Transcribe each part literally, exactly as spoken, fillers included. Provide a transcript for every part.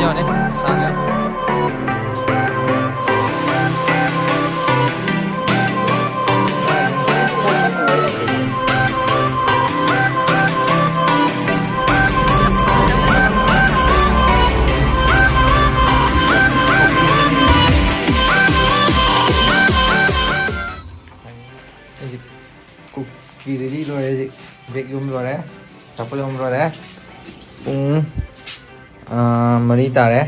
ꯌꯥꯎꯔꯦ, ꯆꯥꯛ ꯌꯥꯎꯔꯦ꯫ ꯑꯩꯁꯦ ꯀꯨꯀꯤ ꯔꯦꯗꯤ ꯂꯣꯏꯔꯦ, ꯍꯧꯖꯤꯛ ꯕꯦꯛ ꯌꯣꯝ ꯂꯣꯏꯔꯦ, ꯑꯆꯥꯄꯣꯠ ꯌꯣꯝ ꯂꯣꯏꯔꯦ꯫ ꯄꯨꯡ, ꯑꯥ, ꯃꯔꯤ ꯇꯥꯔꯦ꯫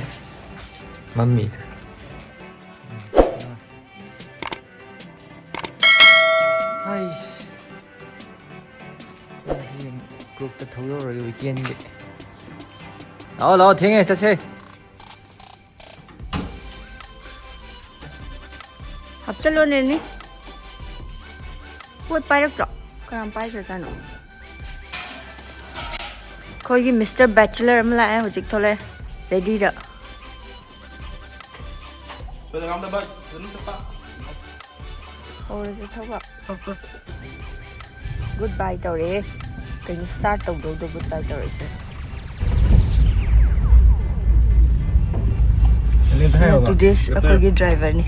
ꯃꯝꯃꯤ꯫ ꯍꯥꯏꯁ꯫ ꯍꯌꯦꯡ ꯒ꯭ꯔꯨꯞꯇ ꯊꯧꯗꯣꯔꯛꯑꯒꯦ ꯋꯤꯀꯦꯟꯒꯤ꯫ ꯂꯥꯛꯑꯣ, ꯂꯥꯛꯑꯣ, ꯊꯦꯡꯉꯦ, ꯆꯠꯁꯦ꯫ ꯍꯥꯞꯆꯜꯂꯣ, ꯅꯦꯅꯦ꯫ ꯄꯣꯠ ꯄꯥꯏꯔꯛꯇ꯭ꯔꯣ? ꯀꯌꯥꯝ ꯄꯥꯏꯈ꯭ꯔꯖꯥꯠꯅꯣ? ꯑꯩꯈꯣꯏꯒꯤ ꯃꯤꯁꯇꯔ ꯕꯦꯆꯂꯔ ꯑꯃ ꯂꯥꯛꯑꯦ, ꯍꯧꯖꯤꯛ ꯊꯣꯛꯂꯛꯑꯦ, ꯔꯦꯗꯤꯗ꯫ ꯍꯧꯔꯁꯦ ꯊꯧꯕ꯫ ꯒꯨꯗ ꯕꯥꯏ ꯇꯧꯔꯦ꯫ ꯀꯩꯅꯣ, ꯁ꯭ꯇꯥꯔꯠ ꯇꯧꯗꯧꯗꯣ ꯒꯨꯗ ꯕꯥꯏ ꯇꯧꯔꯛꯏꯁꯦ꯫ ꯁꯤꯅ ꯇꯨꯗꯦꯁ ꯑꯩꯈꯣꯏꯒꯤ ꯗ꯭ꯔꯥꯏꯚꯔꯅꯤ꯫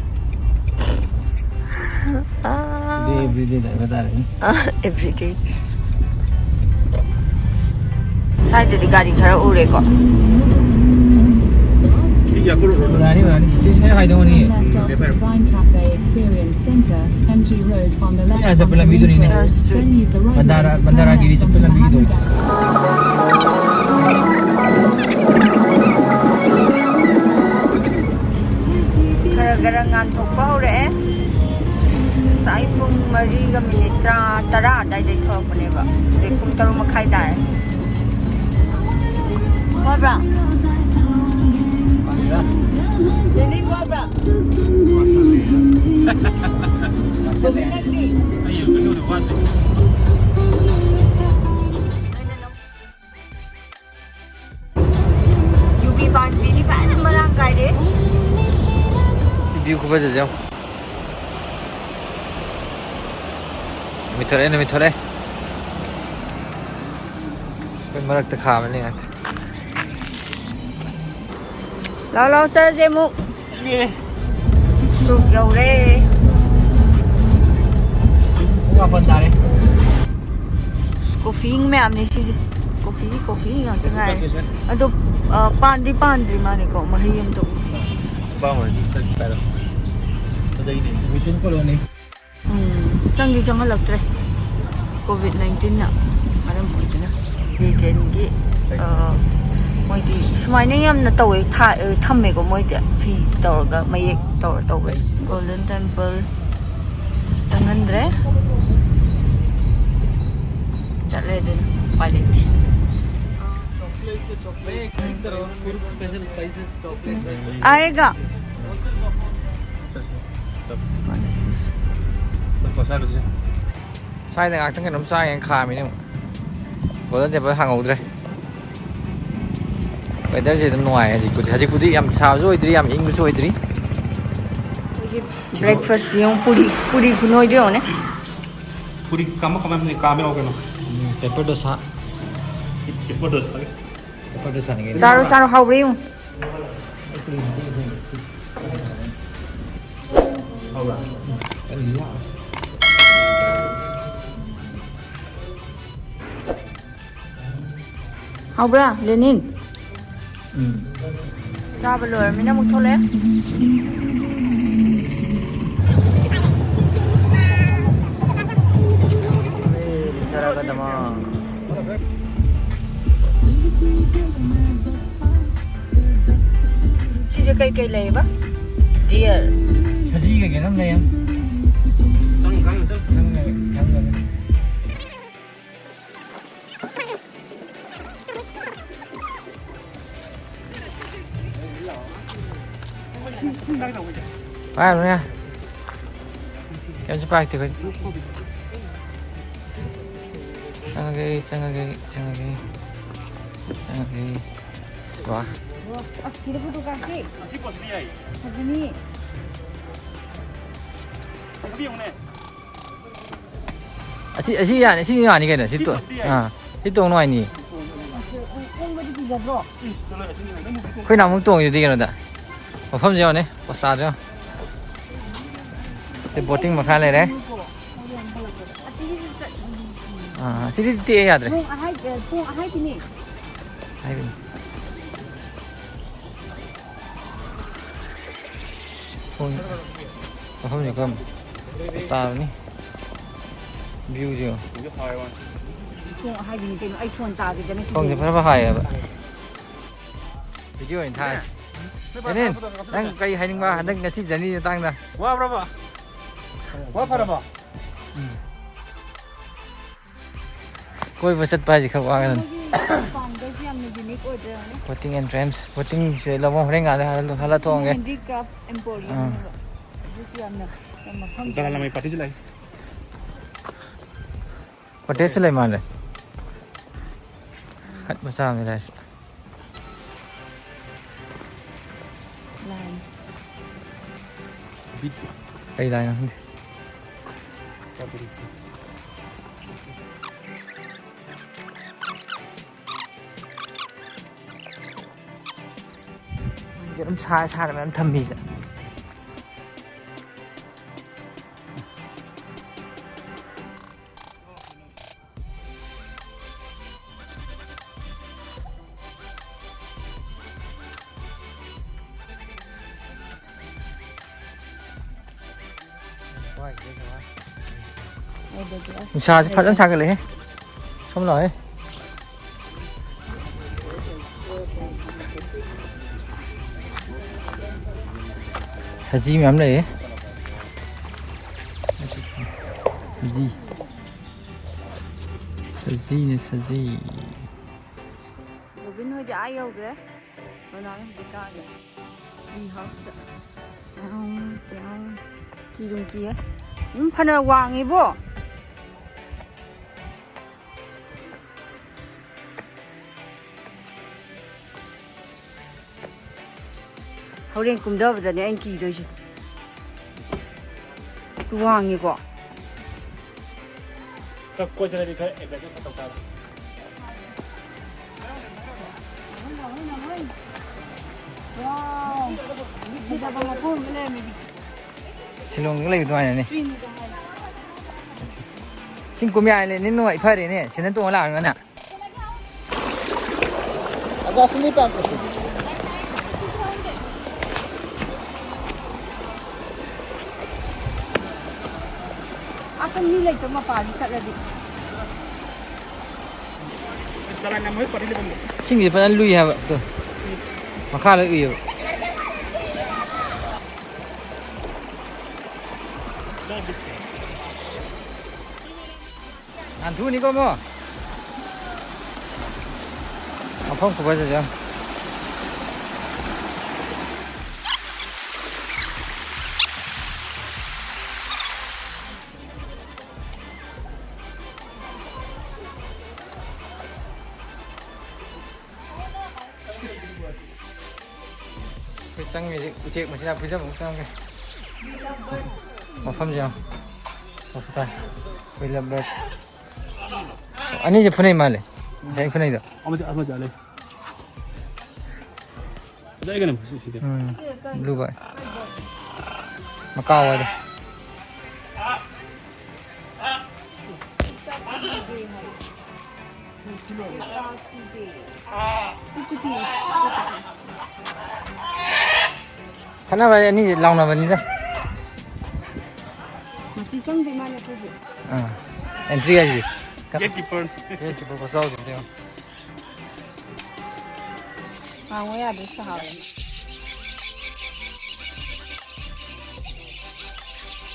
ꯑꯥ꯫ ꯑꯗꯨꯗꯤ ꯑꯦꯕ꯭ꯔꯤꯗꯦ ꯗ꯭ꯔꯥꯏꯚꯔ ꯇꯥꯔꯦꯅꯦ꯫ ꯑꯥ, ꯑꯦꯕ꯭ꯔꯤꯗꯦ꯫ ꯁ꯭ꯋꯥꯏꯗꯗꯤ ꯒꯥꯔꯤ ꯈꯔ ꯎꯔꯦꯀꯣ꯫ ꯎꯔꯛꯑꯅꯤ, ꯎꯔꯛꯑꯅꯤ꯫ ꯁꯤ ꯁ꯭ꯋꯥꯏ ꯍꯥꯏꯗꯧꯅꯤ꯫ Turn left after Design Cafe Experience Center, M G Road on the left ꯆꯠꯄ onto ꯂꯝꯕꯤꯗꯨꯅꯤꯅꯦ꯫ Ring Road, then use the right lane to turn ꯕꯟꯗꯥꯔꯥꯒꯤꯔꯤ left ꯆꯠꯄ onto ꯂꯝꯕꯤꯗꯣ꯫ Mahatma Gandhi. ꯈꯔ ꯈꯔ ꯉꯥꯟꯊꯣꯛꯄ ꯍꯧꯔꯛꯑꯦ꯫ ꯉꯁꯥꯏ ꯄꯨꯡ ꯃꯔꯤꯒ ꯃꯤꯅꯤꯠ ꯇꯔꯥ, ꯇꯔꯥ ꯑꯗꯥꯏꯗꯩ ꯊꯣꯛꯂꯛꯄꯅꯦꯕ꯫ ꯍꯧꯖꯤꯛ ꯄꯨꯡ ꯇꯔꯨꯛ ꯃꯈꯥꯏ ꯇꯥꯔꯦ꯫ ꯀꯣꯕ꯭ꯔꯥ? ꯅꯦꯅꯦ ꯀꯣꯕ꯭ꯔꯥ? ꯌꯨꯕꯤ ꯄꯥꯝꯕꯤꯗꯤ ꯐꯖꯅ ꯃꯔꯥꯡ ꯀꯥꯏꯔꯦ꯫ ꯁꯤ ꯚ꯭ꯌꯨ ꯈꯨꯐꯖꯁꯦ ꯌꯦꯡꯉꯣ꯫ ꯅꯨꯃꯤꯠ ꯊꯣꯛꯂꯛꯑꯦ, ꯅꯨꯃꯤꯠ ꯊꯣꯛꯂꯛꯑꯦ꯫ ꯑꯩꯈꯣꯏ ꯃꯔꯛꯇ ꯈꯥꯝꯃ ꯂꯩ ꯉꯥꯛꯇ꯫ ꯂꯥꯎ ꯂꯥꯎ ꯆꯠꯂꯁꯦ ꯑꯃꯨꯛ꯫ ꯇꯔꯨꯛ ꯌꯧꯔꯦ꯫ ꯄꯨꯡ ꯃꯥꯄꯟ ꯇꯥꯔꯦ꯫ ꯑꯁ, ꯀꯣꯐꯤ ꯃꯌꯥꯝꯅꯦ ꯁꯤꯁꯦ꯫ ꯀꯣꯐꯤ ꯀꯣꯐꯤ ꯉꯥꯛꯇ ꯉꯥꯏꯔꯦ꯫ ꯑꯗꯣ, ꯑ, ꯄꯥꯟꯗꯤ ꯄꯥꯟꯗ꯭ꯔꯤ ꯃꯥꯅꯦꯀꯣ, ꯃꯍꯩ ꯑꯃꯇ ꯎꯗꯦ꯫ ꯄꯥꯝꯃꯗꯤ ꯆꯠꯄ ꯍꯥꯏꯔꯣ꯫ ꯐꯖꯩꯅꯦ꯫ Waiting colony꯫ ꯎꯝ, ꯆꯪꯗꯤ ꯆꯪꯍꯜꯂꯛꯇ꯭ꯔꯦ꯫ ꯀꯣꯚꯤꯗ ꯅꯥꯏꯟꯇꯤꯟꯅ ꯃꯔꯝ ꯑꯣꯏꯗꯨꯅ ꯕ꯭ꯔꯤꯇꯦꯟꯒꯤ, ꯑ, ꯃꯣꯏꯗꯤ ꯁꯨꯃꯥꯏꯅ ꯌꯥꯝꯅ ꯇꯧꯋꯦ, ꯊꯥ-, ꯑ, ꯊꯝꯃꯦꯀꯣ ꯃꯣꯏꯗꯤ꯫ ꯐꯤ ꯇꯧꯔꯒ, ꯃꯌꯦꯛ ꯇꯧꯔ ꯇꯧꯕꯁꯦ꯫ ꯒꯣꯜꯗꯟ ꯇꯦꯝꯄꯜ ꯆꯪꯍꯟꯗ꯭ꯔꯦ꯫ ꯆꯠꯂꯦ ꯑꯗꯨꯅ ꯎꯄꯥꯏ ꯂꯩꯇꯦ꯫ Chocolate se chocolate, koi tarah Kuruk special spices chocolate. आएगा। ꯁ꯭ꯋꯥꯏꯗ ꯉꯥꯛꯇꯪ ꯀꯩꯅꯣꯝ ꯆꯥꯒꯦꯅ ꯈꯥꯝꯃꯤꯅꯦ ꯑꯃꯨꯛ꯫ Golden temple ꯍꯥꯡꯍꯧꯗ꯭ꯔꯦ꯫ Weatherꯁꯦ ꯑꯗꯨꯝ ꯅꯨꯡꯉꯥꯏ ꯍꯧꯖꯤꯛꯄꯨꯗꯤ꯫ ꯍꯧꯖꯤꯛꯄꯨꯗꯤ ꯌꯥꯝ ꯁꯥꯕꯁꯨ ꯑꯣꯏꯗ꯭ꯔꯤ, ꯌꯥꯝ ꯏꯪꯕꯁꯨ ꯑꯣꯏꯗ꯭ꯔꯤ꯫ ꯑꯩꯈꯣꯏꯒꯤ breakfastꯁꯤ ꯌꯦꯡꯉꯨ, ꯄꯨꯔꯤ, ꯄꯨꯔꯤ ꯈꯨꯅꯣꯏꯗꯣ ꯌꯦꯡꯉꯨꯅꯦ꯫ ꯄꯨꯔꯤ ꯀꯃ ꯀꯃ ꯀꯥꯝꯃꯦ ꯀꯩꯅꯣ꯫ ꯎꯝ, pepper dosa꯫ Pepper dosa꯫ Pepper dosaꯅꯤ ꯀꯩꯅꯣ꯫ ꯆꯥꯔꯣ, ꯆꯥꯔꯣ, ꯍꯥꯎꯕ꯭ꯔꯥ ꯌꯦꯡꯉꯨ꯫ ꯍꯥꯎꯕ꯭ꯔꯥ, ꯂꯦꯅꯤꯟ? ꯎꯝ꯫ ꯆꯥꯕ ꯂꯣꯏꯔꯃꯤꯅ ꯑꯃꯨꯛ ꯊꯣꯛꯂꯛꯑꯦ꯫ ꯁꯤꯁꯦ ꯀꯩ ꯀꯩ ꯂꯩꯌꯦꯕ? Deer꯫ ꯁꯖꯤ ꯀꯩꯀꯩꯅꯣ ꯌꯥꯝ ꯂꯩꯌꯦ꯫ ꯆꯪ, ꯆꯪ, ꯆꯪ꯫ ꯆꯪ, ꯆꯪ꯫ ꯄꯥꯏꯔꯨꯅꯦ꯫ ꯀꯩꯝꯁꯨ ꯄꯥꯏꯔꯛꯇꯦ ꯑꯩꯈꯣꯏꯗꯤ꯫ ꯆꯪꯉꯒꯦ, ꯆꯪꯉꯒꯦ, ꯆꯪꯉꯒꯦ꯫ ꯆꯪꯉꯒꯦ꯫ ꯋꯥ꯫ ꯑꯁ, ꯁꯤꯗ photo ꯀꯥꯞꯁꯤ꯫ ꯐꯖꯅꯤ꯫ ꯑꯁꯤ, ꯑꯁꯤ ꯌꯥꯅꯤ, ꯁꯤ ꯌꯥꯅꯤ ꯀꯩꯅꯣ, ꯁꯤ ꯇꯣ-, ꯑꯥ, ꯁꯤ ꯇꯣꯡ ꯅꯨꯡꯉꯥꯏꯅꯤ꯫ ꯑꯩꯈꯣꯏꯅ ꯑꯃꯨꯛ ꯇꯣꯡꯉꯤꯗꯨꯗꯤ ꯀꯩꯅꯣꯗ, ꯃꯐꯝꯁꯦ ꯌꯦꯡꯉꯣꯅꯦ, ꯄꯣꯁꯇꯥꯗꯣ ꯌꯦꯡꯉꯣ꯫ ꯁꯤ ꯕꯣꯇꯤꯡ ꯃꯈꯥ ꯂꯩꯔꯦ꯫ ꯑꯥ, ꯁꯤꯗꯤ ꯇꯦꯛꯑꯦ, ꯌꯥꯗ꯭ꯔꯦ꯫ ꯊꯣꯡ ꯑꯍꯥꯏ-, ꯑ, ꯊꯣꯡ ꯑꯍꯥꯏꯕꯤꯅꯦ꯫ ꯍꯥꯏꯕꯅꯤ꯫ ꯊꯣꯡ ꯃꯐꯝꯁꯦ ꯈꯔ ꯄꯣꯁꯇꯥꯕꯅꯤ꯫ ꯚ꯭ꯌꯨꯁꯦ ꯌꯦꯡꯉꯣ꯫ ꯊꯣꯡ ꯑꯍꯥꯏꯕꯤꯅꯤ ꯀꯩꯅꯣ, ꯑꯩ ꯐꯣꯟ ꯇꯥꯈꯤꯗꯅ ꯊꯣꯡꯁꯦ ꯀꯤꯖꯩ꯫ ꯐꯖ ꯐꯖ ꯍꯥꯏꯌꯦꯕ꯫ ꯚꯤꯗꯤꯑꯣ ꯑꯣꯏꯅ ꯊꯥꯔꯁꯤ꯫ ꯖꯦꯅꯤꯟ, ꯅꯪ ꯀꯔꯤ ꯍꯥꯏꯅꯤꯡꯕ ꯍꯟꯗꯛ ꯉꯁꯤ ꯖꯔꯅꯤꯒꯤ ꯃꯇꯥꯡꯗ? ꯋꯥꯕ꯭ꯔꯕ? ꯋꯥ ꯐꯔꯕꯣ? ꯎꯝ꯫ ꯀꯣꯏꯕ ꯆꯠꯄ ꯍꯥꯏꯁꯦ ꯈꯔ ꯋꯥꯒꯗꯕꯅꯤ꯫ ꯃꯣꯏꯒꯤ ꯃꯄꯥꯟꯗꯁꯨ ꯌꯥꯝꯅ ꯌꯨꯅꯤꯛ ꯑꯣꯏꯗ꯭ꯔꯥ ꯌꯦꯡꯉꯨꯅꯦ꯫ ꯕꯣꯇꯤꯡ ꯑꯦꯟꯇ꯭ꯔꯦꯟꯁ, ꯕꯣꯇꯤꯡꯁꯦ ꯂꯧꯐꯝ ꯍꯣꯔꯦꯟ ꯉꯥꯏꯍꯥꯛ ꯍꯜꯂ, ꯍꯜꯂ ꯊꯣꯛꯑꯝꯒꯦ꯫ ꯍꯦꯟꯗꯤꯀ꯭ꯔꯥꯐ ꯑꯦꯝꯄꯣꯔꯤꯌꯝ ꯑꯥ꯫ ꯍꯥꯏꯕ꯫ ꯑꯗꯨꯁꯨ ꯌꯥꯝꯅ, ꯌꯥꯝ ꯃꯐꯝ ꯗꯂꯥꯏ ꯂꯥꯃꯥꯒꯤ ꯄꯥꯔꯇꯤꯁꯨ ꯂꯥꯛꯏ꯫ ꯀꯣꯇꯦꯖꯁꯨ ꯂꯩ ꯃꯥꯜꯂꯦ꯫ ꯍꯠ ꯃꯆꯥ ꯑꯃ ꯂꯩ꯫ ꯂꯥꯏ꯫ ꯀꯩ ꯂꯥꯏꯅꯣ ꯈꯪꯗꯦ꯫ ꯑꯗꯨꯝ ꯁꯥꯔ ꯁꯥꯔ ꯃꯌꯥꯝ ꯊꯝꯃꯤꯁꯦ꯫ ꯑꯩꯗꯗꯤ ꯑꯁ ꯅꯨꯡꯁꯥꯁꯦ ꯐꯖꯅ ꯁꯥꯒꯠꯂꯛꯑꯦ꯫ ꯁꯣꯝ ꯂꯥꯛꯑꯣꯍꯦ꯫ ꯁꯖꯤ ꯃꯌꯥꯝ ꯂꯩꯌꯦ꯫ ꯁꯖꯤ꯫ ꯁꯖꯤꯅꯦ, ꯁꯖꯤ꯫ ꯔꯣꯕꯤꯟ ꯍꯣꯏꯗꯤ ꯑꯥ ꯌꯧꯈ꯭ꯔꯦ꯫ ꯔꯣꯅꯥꯜꯗꯣ ꯍꯧꯖꯤꯛ ꯀꯥꯒꯦ꯫ ꯇ꯭ꯔꯤ ꯍꯥꯎꯁꯇ꯫ ꯇ꯭ꯌꯥꯎ, ꯇ꯭ꯌꯥꯎ꯫ ꯀꯤꯗꯨꯝ ꯀꯤꯍꯦ꯫ ꯌꯨꯝ ꯐꯅ ꯋꯥꯡꯉꯤꯕꯣ꯫ ꯍꯣꯔꯦꯟ ꯀꯨꯝꯊꯕꯗꯅꯦ ꯑꯩꯅ ꯀꯤꯗꯣꯏꯁꯦ꯫ ꯋꯥꯡꯉꯤꯀꯣ꯫ ꯈꯔ ꯀꯣꯏ ꯆꯠꯂꯗꯤ ꯈꯔ adventure ꯈꯔ ꯇꯧ ꯇꯥꯕ꯫ Wow. ꯐꯖꯕ ꯃꯐꯝ ꯑꯃ ꯂꯩꯔꯝꯃꯦ꯫ ꯁꯤꯂꯣꯡꯗ ꯂꯩꯕ ꯑꯗꯨꯃꯥꯏꯅꯅꯦ꯫ ꯁ꯭ꯔꯤꯅꯒꯔ ꯍꯥꯏ꯫ ꯆꯤꯡ ꯀꯨꯝꯌꯥ ꯂꯩꯅꯤ ꯅꯨꯡꯉꯥꯏ ꯐꯔꯦꯅꯦ꯫ ꯁꯤꯅ ꯇꯣꯡꯉ ꯂꯥꯛꯑꯒꯅ꯫ ꯑꯒꯥꯁꯤꯅꯤ ꯄꯥꯛꯄꯁꯦ꯫ ꯑꯁꯣꯝ ꯃꯤ ꯂꯩꯇꯕ ꯃꯄꯥꯁꯤ ꯆꯠꯂꯗꯤ꯫ ꯏꯁꯤꯡꯁꯦ ꯐꯖꯅ ꯂꯨꯏ ꯍꯥꯏꯕ꯫ ꯇꯨ꯫ ꯃꯈꯥ ꯂꯣꯏ ꯎꯏꯌꯦꯕ꯫ ꯌꯥꯝ ꯊꯨꯅꯤꯀꯣ ꯑꯃꯨꯛ꯫ ꯃꯐꯝ ꯈꯨꯐꯖꯁꯦ ꯌꯦꯡꯉꯣ꯫ ꯑꯩꯈꯣꯏ ꯆꯪꯉꯤꯁꯤ ꯎꯆꯦꯛ ꯃꯆꯤꯟꯖꯥꯛ ꯄꯤꯖꯕ ꯑꯃꯨꯛ ꯆꯪꯉꯦ꯫ ꯃꯐꯝꯁꯦ ꯌꯦꯡꯉꯣ꯫ ꯃꯐꯝ ꯇꯥꯏ꯫ We love birds꯫ ꯑꯅꯤꯁꯦ ꯐꯨꯅꯩ ꯃꯥꯜꯂꯦ꯫ ꯉꯁꯥꯏ ꯐꯨꯅꯩꯗꯣ꯫ ꯑꯃꯁꯦ, ꯑꯃꯁꯦ ꯂꯩ꯫ ꯐꯖꯩ ꯀꯩꯅꯣ ꯁꯤ, ꯁꯤꯗꯤ꯫ ꯎꯝ꯫ Blue bird꯫ ꯃꯀꯥ ꯋꯥꯗꯣ꯫ ꯈꯠꯅꯕ ꯍꯥꯏ ꯑꯅꯤꯁꯦ ꯂꯥꯎꯅꯕꯅꯤꯗ꯫ ꯃꯁꯤ ꯆꯪꯗꯦ ꯃꯥꯅꯦ ꯑꯩꯈꯣꯏꯁꯨ꯫ ꯑꯥ꯫ Entry ꯍꯥꯏꯁꯦ꯫ Gate keeper꯫ Gate keeper ꯈꯨꯆꯥꯎꯁꯤꯗꯤ ꯌꯦꯡꯉꯣ꯫ ꯍꯥꯡꯉꯣ ꯌꯥꯗ꯭ꯔꯦ ꯁꯥꯍꯜꯂꯦ꯫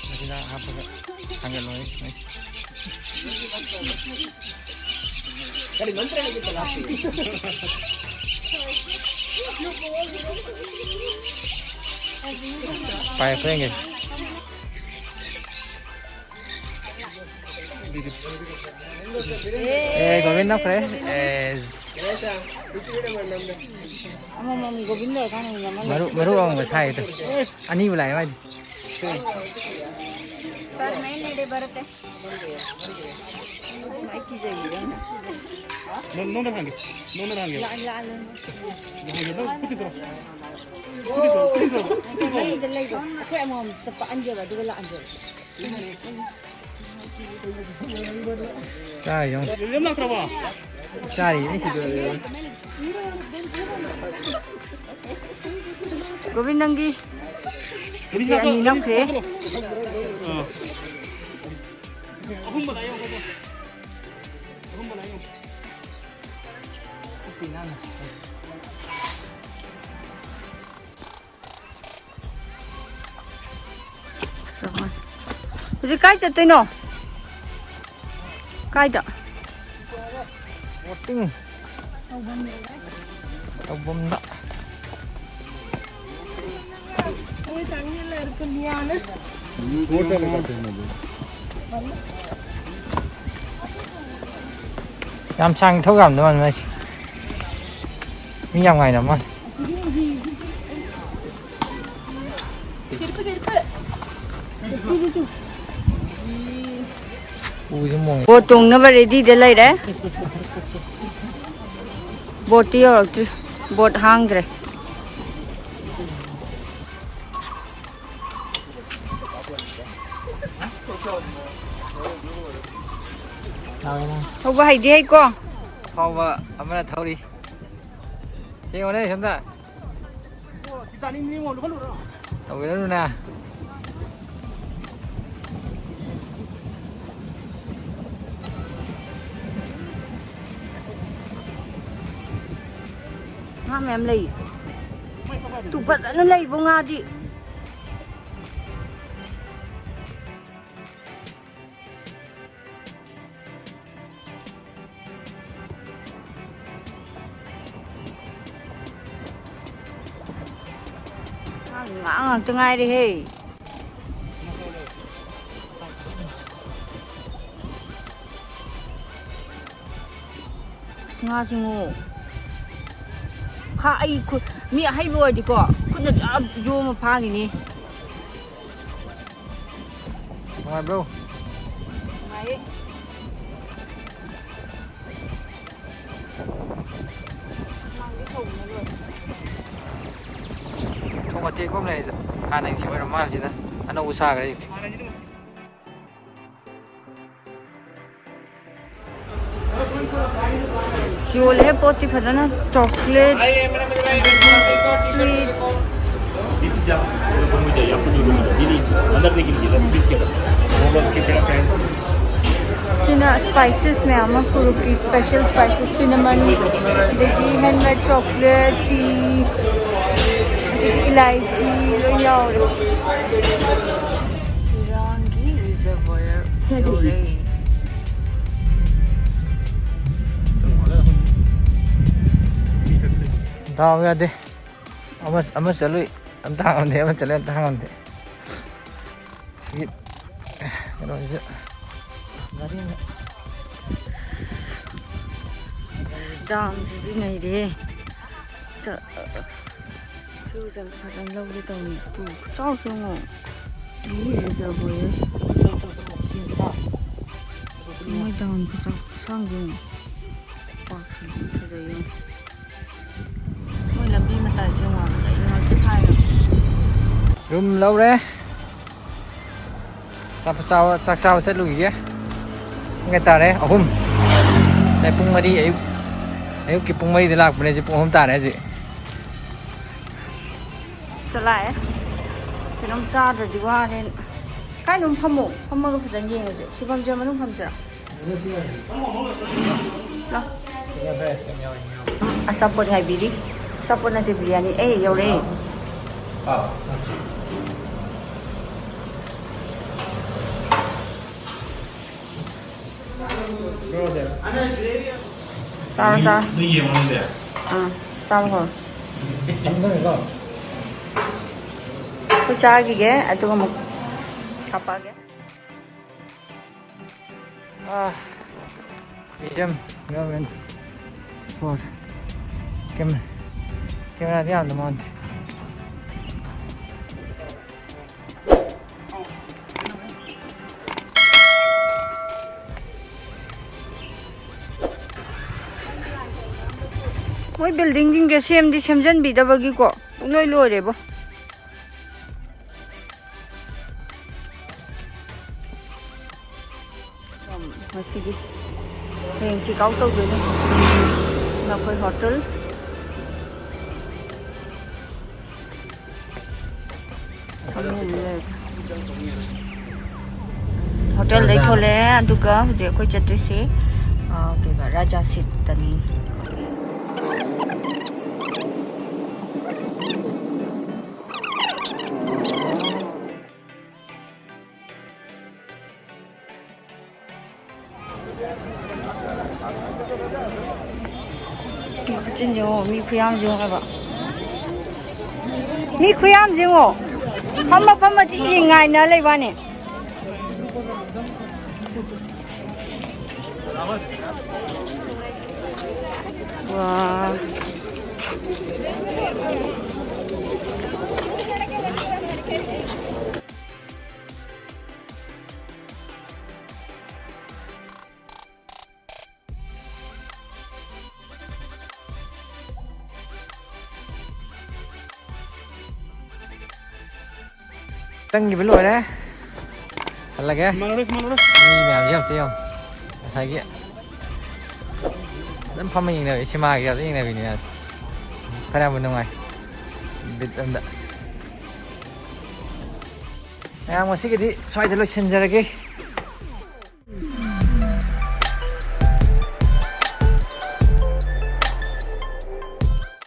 ꯃꯁꯤꯗ ꯍꯥꯞꯄꯒ ꯊꯥꯡꯒꯠꯂꯣꯏ꯫ ꯄꯥꯏ ꯐ꯭ꯔꯦꯟꯒꯤ꯫ ꯑꯦ, ꯒꯣꯕꯤꯟꯗ ꯐ꯭ꯔꯦ꯫ ꯑꯦ꯫ ꯑꯃꯃꯝ ꯒꯣꯕꯤꯟꯗ ꯑꯣꯏꯔꯀꯥꯟꯗ ꯑꯃꯃꯝ ꯃꯔꯨ, ꯃꯔꯨ ꯑꯃꯃꯝꯒ ꯊꯥꯏꯗꯣ꯫ ꯑꯅꯤꯕꯨ ꯂꯥꯛꯑꯦ ꯃꯥꯏꯗꯤ꯫ ꯁꯔ, ꯃꯌꯥꯏ ꯂꯩꯔꯦ, ꯚꯥꯔꯠꯇ꯫ ꯑꯩ ꯀꯤꯖꯩꯌꯦ ꯌꯥꯝꯅ꯫ ꯅꯪ-, ꯅꯉꯣꯟꯗ ꯍꯪꯒꯦ꯫ ꯅꯉꯣꯟꯗ ꯍꯪꯒꯦ꯫ ꯂꯥꯛꯑꯅꯤ, ꯂꯥꯛꯑꯅꯤ꯫ ꯍꯪꯒꯦ, ꯅꯪ ꯈꯨꯠꯇꯤ ꯊꯣꯔꯛꯑꯣ꯫ ꯈꯨꯠꯇꯤ ꯊꯣꯔꯛꯑꯣ, ꯈꯨꯠꯇꯤ ꯊꯣꯔꯛꯑꯣ꯫ ꯂꯩꯗ, ꯂꯩꯗ꯫ ꯑꯩꯈꯣꯏ ꯑꯃꯃꯝꯇ ꯄꯥꯛꯍꯟꯁꯦꯕ, ꯑꯗꯨꯒ ꯂꯥꯛꯍꯟꯁꯦꯕ꯫ ꯆꯥꯔꯤ ꯌꯦꯡꯉꯨ꯫ ꯌꯦꯔꯨꯝ ꯂꯥꯛꯇ꯭ꯔꯕꯣ? ꯆꯥꯔꯤ, ꯑꯩ ꯁꯤꯗ ꯂꯩꯔꯦ꯫ ꯒꯣꯕꯤꯟ, ꯅꯪꯒꯤ ꯁꯤꯗꯤ ꯑꯅꯤ ꯅꯝꯈ꯭ꯔꯦ꯫ ꯑꯥ꯫ ꯑꯍꯨꯝ ꯃꯅꯥ ꯌꯦꯡꯉꯨ꯫ ꯑꯍꯨꯝ ꯃꯅꯥ ꯌꯦꯡꯉꯨ꯫ ꯍꯧꯖꯤꯛ ꯀꯥꯏ ꯆꯠꯇꯣꯏꯅꯣ? ꯀꯥꯏꯗ? ꯋꯥꯛꯀꯤꯡ ꯇꯧꯐꯝꯗ꯫ ꯌꯥꯝ ꯁꯥꯡ ꯊꯧ ꯌꯥꯝꯗꯧ ꯃꯥꯜꯂꯦ ꯃꯥꯏꯁꯦ꯫ ꯃꯤ ꯌꯥꯝ ꯉꯥꯏꯅ ꯃꯥꯜꯂꯦ꯫ ꯎꯁꯦ ꯃꯣꯏ꯫ ꯕꯣꯠ ꯇꯣꯡꯅꯕ ꯔꯦꯗꯤꯗ ꯂꯩꯔꯦ꯫ ꯕꯣꯠꯇꯤ ꯌꯧꯔꯛꯇ꯭ꯔꯤ꯫ ꯕꯣꯠ ꯍꯥꯡꯗ꯭ꯔꯦ꯫ ꯊꯧꯕ ꯍꯩꯗꯤ ꯍꯩꯀꯣ꯫ ꯑꯐꯥꯎꯕ ꯑꯃꯅ ꯊꯧꯔꯤ꯫ ꯁꯤ ꯌꯦꯡꯉꯣꯅꯦ ꯁꯣꯝꯗ꯫ ꯇꯧꯕꯤꯔꯅꯨꯅꯦ꯫ ꯉꯥ ꯃꯌꯥꯝ ꯂꯩ꯫ ꯇꯨ ꯐꯖꯅ ꯂꯩꯕꯣ ꯉꯥꯗꯤ꯫ ꯉꯥ ꯉꯥꯛꯇ ꯉꯥꯏꯔꯦꯍꯦ꯫ ꯑꯁ, ꯉꯥꯁꯤꯉꯣ꯫ ꯐꯥ-, ꯑꯩ ꯈꯨ-, ꯃꯤ ꯑꯍꯩꯕ ꯑꯣꯏꯔꯗꯤꯀꯣ, ꯈꯨꯠꯅ ꯖꯥꯕ ꯌꯣꯝꯃ ꯐꯥꯈꯤꯅꯤ꯫ ꯅꯨꯡꯉꯥꯏꯕ꯭ꯔꯣ? ꯅꯨꯡꯉꯥꯏꯌꯦ꯫ ꯆꯦꯛ ꯑꯃ ꯂꯩꯔꯤꯗ꯫ ꯍꯥꯟꯅꯒꯤ ꯆꯦꯛ ꯑꯣꯏꯔ ꯃꯥꯜꯂꯤꯁꯤꯗ꯫ ꯑꯅꯧꯕ ꯁꯥꯈ꯭ꯔꯦ ꯍꯧꯖꯤꯛꯇꯤ꯫ ꯌꯣꯜꯂꯦ ꯄꯣꯠꯇꯤ ꯐꯖꯅ꯫ ꯆꯣꯀ꯭ꯂꯦꯠ, ꯑꯗꯒꯤ ꯁ꯭ꯋꯤꯠ꯫ प्लीज आप लोग बन जाइए, आपको जो भी मिले। दीदी, अंदर देखिए, दस बीस के बस। वो बस के क्या फैंसी। ꯁꯤꯅ ꯁ꯭ꯄꯥꯏꯁꯦꯁ ꯃꯌꯥꯝ ꯑꯃ, ꯀꯨꯔꯨꯛꯀꯤ ꯁ꯭ꯄꯦꯁꯦꯜ ꯁ꯭ꯄꯥꯏꯁꯦꯁ, ꯁꯤꯅꯃꯟ, ꯑꯗꯒꯤ ꯍꯦꯟꯃꯦꯗ ꯆꯣꯀ꯭ꯂꯦꯠ, ꯇꯤ, ꯑꯗꯒꯤ ꯏꯂꯥꯏꯆꯤ ꯂꯣꯏ ꯌꯥꯎꯔꯦ꯫ ꯏꯔꯥꯡꯒꯤ ꯔꯤꯖꯔꯚꯣꯌꯔ ꯌꯧꯔꯦ꯫ ꯗꯥꯎ ꯌꯥꯗꯦ꯫ ꯑꯃ ꯑꯃ ꯆꯠꯂꯨꯏ ꯑꯝꯇ ꯍꯥꯡꯉꯝꯗꯦ, ꯑꯃ ꯆꯠꯂꯨꯏ ꯑꯝꯇ ꯍꯥꯡꯉꯝꯗꯦ꯫ ꯁꯤꯒꯤ ꯀꯩꯅꯣꯁꯤꯁꯨ ꯒꯥꯔꯤꯅ꯫ ꯗꯥꯝꯁꯤꯗꯤ ꯅꯩꯔꯦ꯫ ꯇ-, ꯐꯤꯔꯨꯖ ꯐꯖꯅ ꯂꯧꯒꯦ ꯇꯧꯅꯤ꯫ ꯇꯨ ꯈꯨꯆꯥꯎꯁꯦ ꯌꯦꯡꯉꯣ꯫ ꯃꯤ ꯔꯤꯖꯔꯚꯣꯌꯔ꯫ ꯃꯣꯏ ꯗꯥꯝ ꯈꯨꯆꯥꯎ ꯈꯨꯁꯥꯡꯁꯦ ꯌꯦꯡꯉꯣ꯫ ꯄꯥꯛꯁꯦ ꯐꯖꯩ ꯌꯦꯡꯉꯣ꯫ ꯃꯣꯏ ꯂꯝꯕꯤ ꯃꯇꯥꯏꯁꯦ ꯌꯦꯡꯉꯣ꯫ ꯂꯩꯉꯥꯛꯁꯦ ꯊꯥꯏꯔꯕ꯫ ꯔꯨꯝ ꯂꯧꯔꯦ꯫ ꯆꯥꯛ ꯆꯥꯕ, ꯆꯥꯛ ꯆꯥꯕ ꯆꯠꯂꯨꯈꯤꯒꯦ꯫ ꯄꯨꯡ ꯀꯌꯥ ꯇꯥꯔꯦ? ꯑꯍꯨꯝ꯫ ꯉꯁꯥꯏ ꯄꯨꯡ ꯃꯔꯤ ꯑꯌꯨꯛ, ꯑꯌꯨꯛꯀꯤ ꯄꯨꯡ ꯃꯔꯤꯗ ꯂꯥꯛꯄꯅꯦ, ꯍꯧꯖꯤꯛ ꯄꯨꯡ ꯑꯍꯨꯝ ꯇꯥꯔꯦ ꯍꯧꯖꯤꯛ꯫ ꯆꯠꯂꯥꯛꯑꯦ꯫ ꯀꯩꯅꯣꯝ ꯆꯥꯗ꯭ꯔꯗꯤ ꯋꯥꯔꯦꯅ꯫ ꯀꯥꯏꯗꯅꯣꯝ ꯐꯝꯃꯣ꯫ ꯐꯝꯃꯒ ꯐꯖꯅ ꯌꯦꯡꯉꯁꯦ꯫ ꯁꯤ ꯐꯝꯁꯤꯔꯥ, ꯃꯅꯨꯡ ꯐꯝꯁꯤꯔꯥ? ꯂꯥꯎ꯫ ꯑꯆꯥꯄꯣꯠ ꯉꯥꯏꯕꯤꯔꯤ꯫ ꯑꯆꯥꯄꯣꯠ ꯅꯠꯇꯦ, ꯕꯤꯔꯌꯥꯅꯤ꯫ ꯑꯦ, ꯌꯧꯔꯛꯑꯦ꯫ ꯆꯥꯔꯣ, ꯆꯥꯔꯣ꯫ ꯅꯣꯏ ꯌꯦꯡꯉꯣ ꯅꯪꯗꯤ꯫ ꯑꯥ, ꯆꯥꯕ ꯍꯧꯔꯣ꯫ ꯑꯩꯈꯣꯏ ꯆꯥꯈꯤꯒꯦ, ꯑꯗꯨꯒ ꯑꯃꯨꯛ ꯀꯥꯞꯄꯛꯑꯒꯦ꯫ ꯑꯥ, ꯕꯤꯖꯝ ꯒꯚꯔꯟꯃꯦꯟ ꯁ꯭ꯄꯣꯔꯠ꯫ ꯀꯦꯃꯦ-, ꯀꯦꯃꯦꯔꯥꯗꯤ ꯌꯥꯝꯅ ꯃꯥꯟꯗꯦ꯫ ꯃꯣꯏ ꯕꯤꯜꯗꯤꯡꯁꯤꯡꯁꯦ ꯁꯦꯝꯗꯤ ꯁꯦꯝꯖꯟꯕꯤꯗꯕꯒꯤꯀꯣ ꯄꯨꯡꯂꯣꯏ ꯂꯣꯏꯔꯦꯕꯣ꯫ ꯍꯌꯦꯡ ꯆꯦꯛ ꯑꯥꯎꯠ ꯇꯧꯗꯣꯏꯅꯦ꯫ ꯅꯈꯣꯏ ꯍꯣꯇꯦꯜ꯫ ꯍꯣꯇꯦꯜꯗꯩ ꯊꯣꯛꯂꯛꯑꯦ, ꯑꯗꯨꯒ ꯍꯧꯖꯤꯛ ꯑꯩꯈꯣꯏ ꯆꯠꯇꯣꯏꯁꯦ, ꯑ, ꯀꯩꯕ, ꯔꯥꯖꯥ ꯁꯤꯠꯇꯅꯤ꯫ ꯃꯆꯤꯟ ꯌꯦꯡꯉꯣ, ꯃꯤ ꯈꯨꯌꯥꯝꯁꯦ ꯌꯦꯡꯉꯣ ꯍꯥꯏꯕ꯫ ꯃꯤ ꯈꯨꯌꯥꯝꯁꯦ ꯌꯦꯡꯉꯣ꯫ ꯐꯝꯃ ꯐꯝꯃ ꯇꯤ ꯌꯦꯡ ꯉꯥꯏꯅ ꯂꯩꯕꯅꯦ꯫ ꯋꯥ꯫ ꯆꯪꯈꯤꯕ ꯂꯣꯏꯔꯦ꯫ ꯍꯜꯂꯒꯦ꯫ ꯃꯥꯟꯅꯔꯣꯏ, ꯃꯥꯟꯅꯔꯣꯏ꯫ ꯃꯤ ꯃꯌꯥꯝꯁꯦ ꯑꯝꯇ ꯌꯦꯡꯉꯣ꯫ ꯉꯁꯥꯏꯒꯤ ꯑꯗꯨꯝ ꯐꯝꯃ ꯌꯦꯡꯅꯕꯤ, ꯁꯤꯃꯥꯒꯤ ꯑꯗꯨꯝ ꯌꯦꯡꯅꯕꯤꯅꯦ꯫ ꯐꯅꯌꯥꯝꯕꯨ ꯅꯨꯡꯉꯥꯏ꯫ ꯕꯤꯠ ꯑꯝꯗ꯫ ꯃꯌꯥꯝ ꯉꯁꯤꯒꯤꯗꯤ ꯁ꯭ꯋꯥꯏꯗ ꯂꯣꯏꯁꯤꯟꯖꯔꯒꯦ꯫